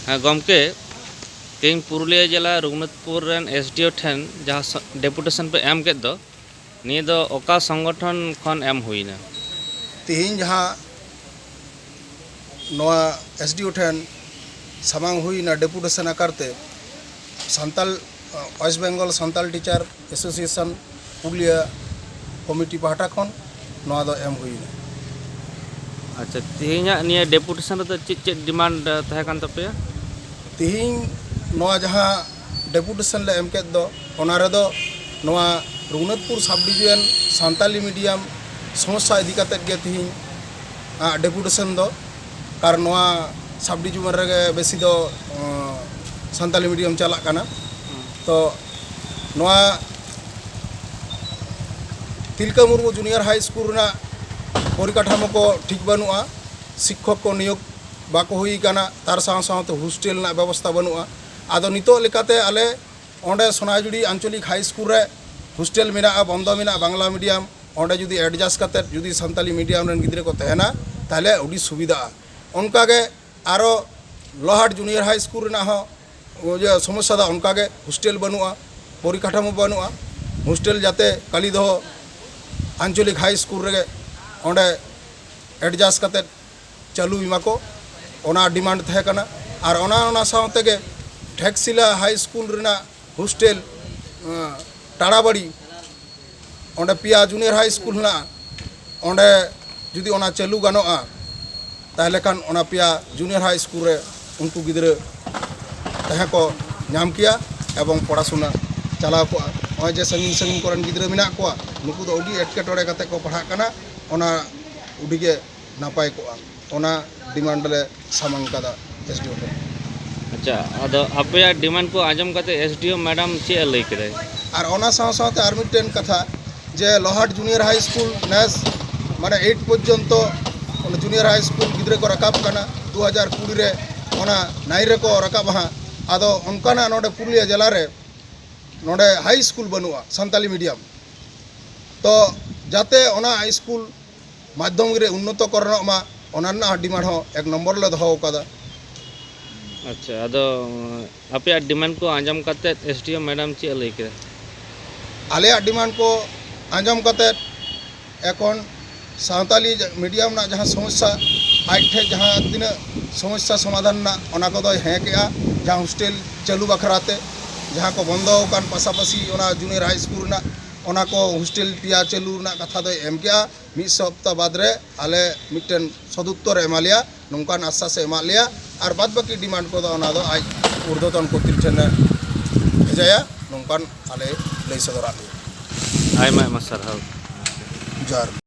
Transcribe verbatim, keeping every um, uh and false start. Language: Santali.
ᱦᱮᱸ ᱜᱚᱢᱠᱮ, ᱛᱮᱦᱮᱧ ᱯᱩᱨᱩᱞᱤᱭᱟᱹ ᱡᱮᱞᱟ ᱨᱚᱜᱷᱩᱱᱟᱛᱷᱯᱩᱨ ᱨᱮᱱ ᱮᱥ ᱰᱤ ᱳ ᱴᱷᱮᱱ ᱡᱟᱦᱟᱸ ᱥᱚ- ᱰᱮᱯᱩᱴᱮᱥᱚᱱ ᱯᱮ ᱮᱢ ᱠᱮᱫ ᱫᱚ, ᱱᱤᱭᱟᱹ ᱫᱚ ᱚᱠᱟ ᱥᱚᱝᱜᱚᱴᱷᱚᱱ ᱠᱷᱚᱱ ᱮᱢ ᱦᱩᱭᱱᱟ? ᱛᱮᱦᱮᱧ ᱡᱟᱦᱟᱸ ᱱᱚᱣᱟ ᱮᱥ ᱰᱤ ᱳ ᱴᱷᱮᱱ ᱥᱟᱢᱟᱝ ᱦᱩᱭᱱᱟ ᱰᱮᱯᱩᱴᱮᱥᱚᱱ ᱟᱠᱟᱨ ᱛᱮ, Santal, west Bengal Santal teacher association Purulia committee ᱯᱟᱦᱴᱟ ᱠᱷᱚᱱ ᱱᱚᱣᱟ ᱫᱚ ᱮᱢ ᱦᱩᱭᱱᱟ᱾ ᱟᱪᱪᱷᱟ, ᱛᱮᱦᱮᱧᱟᱜ ᱱᱤᱭᱟᱹ ᱰᱮᱯᱩᱴᱮᱥᱚᱱ ᱨᱮᱫᱚ ᱪᱮᱫ ᱪᱮᱫ ᱰᱤᱢᱟᱱᱰ, ᱮ, ᱛᱟᱦᱮᱸ ᱠᱟᱱ ᱛᱟᱯᱮᱭᱟ? ᱛᱮᱦᱮᱧ ᱱᱚᱣᱟ ᱡᱟᱦᱟᱸ ᱰᱮᱯᱩᱴᱮᱥᱚᱱ ᱞᱮ ᱮᱢ ᱠᱮᱫ ᱫᱚ, ᱚᱱᱟ ᱨᱮᱫᱚ ᱱᱚᱣᱟ ᱨᱚᱜᱷᱩᱱᱟᱛᱷᱯᱩᱨ ᱥᱟᱵ ᱰᱤᱵᱷᱤᱡᱚᱱ ᱥᱟᱱᱛᱟᱞᱤ ᱢᱤᱰᱤᱭᱟᱢ ᱥᱚᱢᱚᱥᱥᱟ ᱤᱫᱤ ᱠᱟᱛᱮᱫ ᱜᱮ ᱛᱮᱦᱮᱧ, ᱟ, ᱰᱮᱯᱩᱴᱮᱥᱚᱱ ᱫᱚ᱾ ᱟᱨ ᱱᱚᱣᱟ ᱥᱟᱵ ᱰᱤᱵᱷᱤᱡᱚᱱ ᱨᱮᱜᱮ ᱵᱮᱥᱤ ᱫᱚ, ᱚᱸ, ᱥᱟᱱᱛᱟᱞᱤ ᱢᱤᱰᱤᱭᱟᱢ ᱪᱟᱞᱟᱜ ᱠᱟᱱᱟ᱾ ᱛᱚ ᱱᱚᱣᱟ ᱛᱤᱞᱠᱟᱹ ᱢᱩᱨᱢᱩ ᱡᱩᱱᱤᱭᱚᱨ ᱦᱟᱭ ᱥᱠᱩᱞ ᱨᱮᱱᱟᱜ ᱯᱚᱨᱤᱠᱟᱴᱷᱟᱢᱳ ᱠᱚ ᱴᱷᱤᱠ ᱵᱟᱹᱱᱩᱜᱼᱟ, ᱥᱤᱠᱠᱷᱚᱠ ᱠᱚ ᱱᱤᱭᱳᱜᱽ ᱵᱟᱠᱚ ᱦᱩᱭ ᱟᱠᱟᱱᱟ, ᱛᱟᱨ ᱥᱟᱶ ᱥᱟᱶᱛᱮ ᱦᱳᱥᱴᱮᱞ ᱨᱮᱱᱟᱜ ᱵᱮᱵᱚᱥᱛᱷᱟ ᱵᱟᱹᱱᱩᱜᱼᱟ᱾ ᱟᱫᱚ ᱱᱤᱛᱚᱜ ᱞᱮᱠᱟᱛᱮ ᱟᱞᱮ ᱚᱸᱰᱮ ᱥᱚᱱᱟᱡᱩᱲᱤ ᱟᱧᱪᱚᱞᱤᱠ ᱦᱟᱭ ᱥᱠᱩᱞ ᱨᱮ ᱦᱳᱥᱴᱮᱞ ᱢᱮᱱᱟᱜᱼᱟ, ᱵᱚᱱᱫᱚ ᱢᱮᱱᱟᱜᱼᱟ ᱵᱟᱝᱞᱟ ᱢᱤᱰᱤᱭᱟᱢ, ᱚᱸᱰᱮ ᱡᱩᱫᱤ ᱮᱰᱡᱟᱥᱴ ᱠᱟᱛᱮᱫ ᱡᱩᱫᱤ ᱥᱟᱱᱛᱟᱞᱤ ᱢᱤᱰᱤᱭᱟᱢ ᱨᱮᱱ ᱜᱤᱫᱽᱨᱟᱹ ᱠᱚ ᱛᱟᱦᱮᱱᱟ, ᱛᱟᱦᱚᱞᱮ ᱟᱹᱰᱤ ᱥᱩᱵᱤᱫᱷᱟᱜᱼᱟ᱾ ᱚᱱᱠᱟᱜᱮ ᱟᱨᱚ ᱞᱚᱦᱟᱴ ᱡᱩᱱᱤᱭᱚᱨ ᱦᱟᱭ ᱥᱠᱩᱞ ᱨᱮᱱᱟᱜ ᱦᱚᱸ ᱤᱭᱟᱹ ᱥᱚᱢᱚᱥᱥᱟ ᱫᱚ ᱚᱱᱠᱟᱜᱮ, ᱦᱳᱥᱴᱮᱞ ᱵᱟᱹᱱᱩᱜᱼᱟ, ᱯᱚᱨᱤᱠᱟᱴᱷᱟᱢᱳ ᱵᱟᱹᱱᱩᱜᱼᱟ᱾ ᱦᱳᱥᱴᱮᱞ ᱡᱟᱛᱮ ᱠᱟᱞᱤ ᱫᱚᱦᱚ ᱟᱧᱪᱚᱞᱤᱠ ᱦᱟᱭ ᱥᱠᱩᱞ ᱨᱮᱜᱮ ᱚᱸᱰᱮ ᱮᱰᱡᱟᱥᱴ ᱠᱟᱛᱮᱫ ᱪᱟᱹᱞᱩᱭ ᱢᱟᱠᱚ, ᱚᱱᱟ ᱰᱤᱢᱟᱱᱰ ᱛᱟᱦᱮᱸ ᱠᱟᱱᱟ᱾ ᱟᱨ ᱚᱱᱟ, ᱚᱱᱟ ᱥᱟᱶ ᱛᱮᱜᱮ ᱴᱷᱮᱠᱥᱤᱞᱟ ᱦᱟᱭ ᱥᱠᱩᱞ ᱨᱮᱱᱟᱜ ᱦᱳᱥᱴᱮᱞ, ᱟᱸ, ᱴᱟᱲᱟᱵᱟᱲᱤ, ᱚᱸᱰᱮ ᱯᱮᱭᱟ ᱡᱩᱱᱤᱭᱚᱨ ᱦᱟᱭ ᱥᱠᱩᱞ ᱦᱮᱱᱟᱜᱼᱟ, ᱚᱸᱰᱮ ᱡᱩᱫᱤ ᱚᱱᱟ ᱪᱟᱹᱞᱩ ᱜᱟᱱᱚᱜᱼᱟ, ᱛᱟᱦᱚᱞᱮ ᱠᱷᱟᱱ ᱚᱱᱟ ᱯᱮᱭᱟ ᱡᱩᱱᱤᱭᱚᱨ ᱦᱟᱭ ᱥᱠᱩᱞ ᱨᱮ ᱩᱱᱠᱩ ᱜᱤᱫᱽᱨᱟᱹ ᱛᱟᱦᱮᱸ ᱠᱚ ᱧᱟᱢ ᱠᱮᱭᱟ ᱮᱵᱚᱝ ᱯᱚᱲᱟᱥᱩᱱᱟ ᱪᱟᱞᱟᱣ ᱠᱚᱜᱼᱟ᱾ ᱱᱚᱜᱼᱚᱭ ᱡᱮ ᱥᱟᱺᱜᱤᱧ ᱥᱟᱺᱜᱤᱧ ᱠᱚᱨᱮᱱ ᱜᱤᱫᱽᱨᱟᱹ ᱢᱮᱱᱟᱜ ᱠᱚᱣᱟ, ᱱᱩᱠᱩ ᱫᱚ ᱟᱹᱰᱤ ᱮᱴᱠᱮᱴᱚᱬᱮ ᱠᱟᱛᱮ ᱠᱚ ᱯᱟᱲᱦᱟᱜ ᱠᱟᱱᱟ, ᱚᱱᱟ ᱟᱹᱰᱤ ᱜᱮ ᱱᱟᱯᱟᱭ ᱠᱚᱜᱼᱟ᱾ ᱚᱱᱟ ᱰᱤᱢᱟᱱᱰ ᱞᱮ ᱥᱟᱢᱟᱝ ᱠᱟᱫᱟ ᱮᱥ ᱰᱤ ᱳ ᱴᱷᱮᱱ᱾ ᱟᱪᱪᱷᱟ, ᱟᱫᱚ ᱟᱯᱮᱭᱟᱜ ᱰᱤᱢᱟᱱᱰ ᱠᱚ ᱟᱸᱡᱚᱢ ᱠᱟᱛᱮ ᱮᱥ ᱰᱤ ᱳ ᱢᱮᱰᱟᱢ ᱪᱮᱫ ᱮ ᱞᱟᱹᱭ ᱠᱮᱫᱟᱭ? ᱟᱨ ᱚᱱᱟ ᱥᱟᱶ ᱥᱟᱶᱛᱮ ᱟᱨ ᱢᱤᱫᱴᱮᱱ ᱠᱟᱛᱷᱟ, ᱡᱮ ᱞᱚᱦᱟᱴ ᱡᱩᱱᱤᱭᱚᱨ ᱦᱟᱭ ᱥᱠᱩᱞ ᱱᱮᱥ ᱢᱟᱱᱮ ᱮᱭᱤᱴ ᱯᱚᱨᱡᱚᱱᱛᱚ ᱚᱱᱟ ᱡᱩᱱᱤᱭᱚᱨ ᱦᱟᱭ ᱥᱠᱩᱞ ᱜᱤᱫᱽᱨᱟᱹ ᱠᱚ ᱨᱟᱠᱟᱵ ᱠᱟᱱᱟ, ᱫᱩ ᱦᱟᱡᱟᱨ ᱠᱩᱲᱤ ᱨᱮ ᱚᱱᱟ ᱱᱟᱭᱤᱱ ᱨᱮᱠᱚ ᱨᱟᱠᱟᱵᱟ ᱦᱟᱸᱜ᱾ ᱟᱫᱚ ᱚᱱᱠᱟᱱᱟᱜ ᱱᱚᱰᱮ ᱯᱩᱨᱩᱞᱤᱭᱟᱹ ᱡᱮᱞᱟ ᱨᱮ ᱱᱚᱰᱮ ᱦᱟᱭ ᱥᱠᱩᱞ ᱵᱟᱹᱱᱩᱜᱼᱟ ᱥᱟᱱᱛᱟᱞᱤ ᱢᱤᱰᱤᱭᱟᱢ᱾ ᱛᱚ ᱡᱟᱛᱮ ᱚᱱᱟ ᱦᱟᱭ ᱥᱠᱩᱞ ᱢᱟᱫᱽᱫᱷᱚᱢᱤᱠ ᱨᱮ ᱩᱱᱱᱚᱛᱚ ᱠᱚᱨᱚᱱᱚᱜ ᱢᱟ, ᱚᱱᱟ ᱨᱮᱱᱟᱜ ᱦᱚᱸ ᱰᱤᱢᱟᱱᱰ ᱦᱚᱸ ᱮᱠ ᱱᱚᱢᱵᱚᱨ ᱞᱮ ᱫᱚᱦᱚ ᱟᱠᱟᱫᱟ᱾ ᱟᱪᱪᱷᱟ, ᱟᱫᱚ ᱟᱯᱮᱭᱟᱜ ᱰᱤᱢᱟᱱᱰ ᱠᱚ ᱟᱸᱡᱚᱢ ᱠᱟᱛᱮᱫ ᱮᱥ ᱰᱤ ᱳ ᱢᱮᱰᱟᱢ ᱪᱮᱫ ᱮ ᱞᱟᱹᱭ ᱠᱮᱫᱟ? ᱟᱞᱮᱭᱟᱜ ᱰᱤᱢᱟᱱᱰ ᱠᱚ ᱟᱸᱡᱚᱢ ᱠᱟᱛᱮᱫ ᱮᱠᱷᱚᱱ ᱥᱟᱶᱛᱟᱞᱤ ᱢᱤᱰᱤᱭᱟᱢ ᱨᱮᱱᱟᱜ ᱡᱟᱦᱟᱸ ᱥᱚᱢᱚᱥᱥᱟ, ᱟᱡ ᱴᱷᱮᱱ ᱡᱟᱦᱟᱸ ᱛᱤᱱᱟᱹᱜ ᱥᱚᱢᱚᱥᱥᱟ ᱥᱚᱢᱟᱫᱷᱟᱱ ᱨᱮᱱᱟᱜ, ᱚᱱᱟ ᱠᱚᱫᱚᱭ ᱦᱮᱸ ᱠᱮᱜᱼᱟ᱾ ᱡᱟᱦᱟᱸ ᱦᱳᱥᱴᱮᱞ ᱪᱟᱹᱞᱩ ᱵᱟᱠᱷᱨᱟ ᱛᱮ, ᱡᱟᱦᱟᱸ ᱠᱚ ᱵᱚᱱᱫᱚ ᱟᱠᱟᱱ, ᱯᱟᱥᱟᱯᱟᱥᱤ ᱚᱱᱟ ᱡᱩᱱᱤᱭᱚᱨ ᱦᱟᱭ ᱥᱠᱩᱞ ᱨᱮᱱᱟᱜ, ᱚᱱᱟ ᱠᱚ ᱦᱳᱥᱴᱮᱞ ᱯᱮᱭᱟ ᱪᱟᱹᱞᱩ ᱨᱮᱱᱟᱜ ᱠᱟᱛᱷᱟ ᱫᱚᱭ ᱮᱢ ᱠᱮᱜᱼᱟ᱾ ᱢᱤᱫ ᱥᱚᱯᱛᱟ ᱵᱟᱫᱽ ᱨᱮ ᱟᱞᱮ ᱢᱤᱫᱴᱮᱱ ᱥᱚᱫᱩᱛᱛᱚᱨ ᱮ ᱮᱢᱟ ᱞᱮᱭᱟ, ᱱᱚᱝᱠᱟᱱ ᱟᱥᱥᱟᱥ ᱮ ᱮᱢᱟᱫ ᱞᱮᱭᱟ᱾ ᱟᱨ ᱵᱟᱫᱽ ᱵᱟᱹᱠᱤ ᱰᱤᱢᱟᱱᱰ ᱠᱚᱫᱚ ᱚᱱᱟ ᱫᱚ ᱟᱡ ᱩᱨᱫᱷᱚᱛᱚᱱ ᱠᱚᱨᱛᱨᱤ ᱴᱷᱮᱱᱮ ᱵᱷᱮᱡᱟᱭᱟ, ᱱᱚᱝᱠᱟᱱ ᱟᱞᱮ ᱞᱟᱹᱭ ᱥᱚᱫᱚᱨᱟᱫ ᱞᱮᱭᱟ᱾ ᱟᱭᱢᱟ ᱟᱭᱢᱟ ᱥᱟᱨᱦᱟᱣ᱾ ᱡᱚᱦᱟᱨ᱾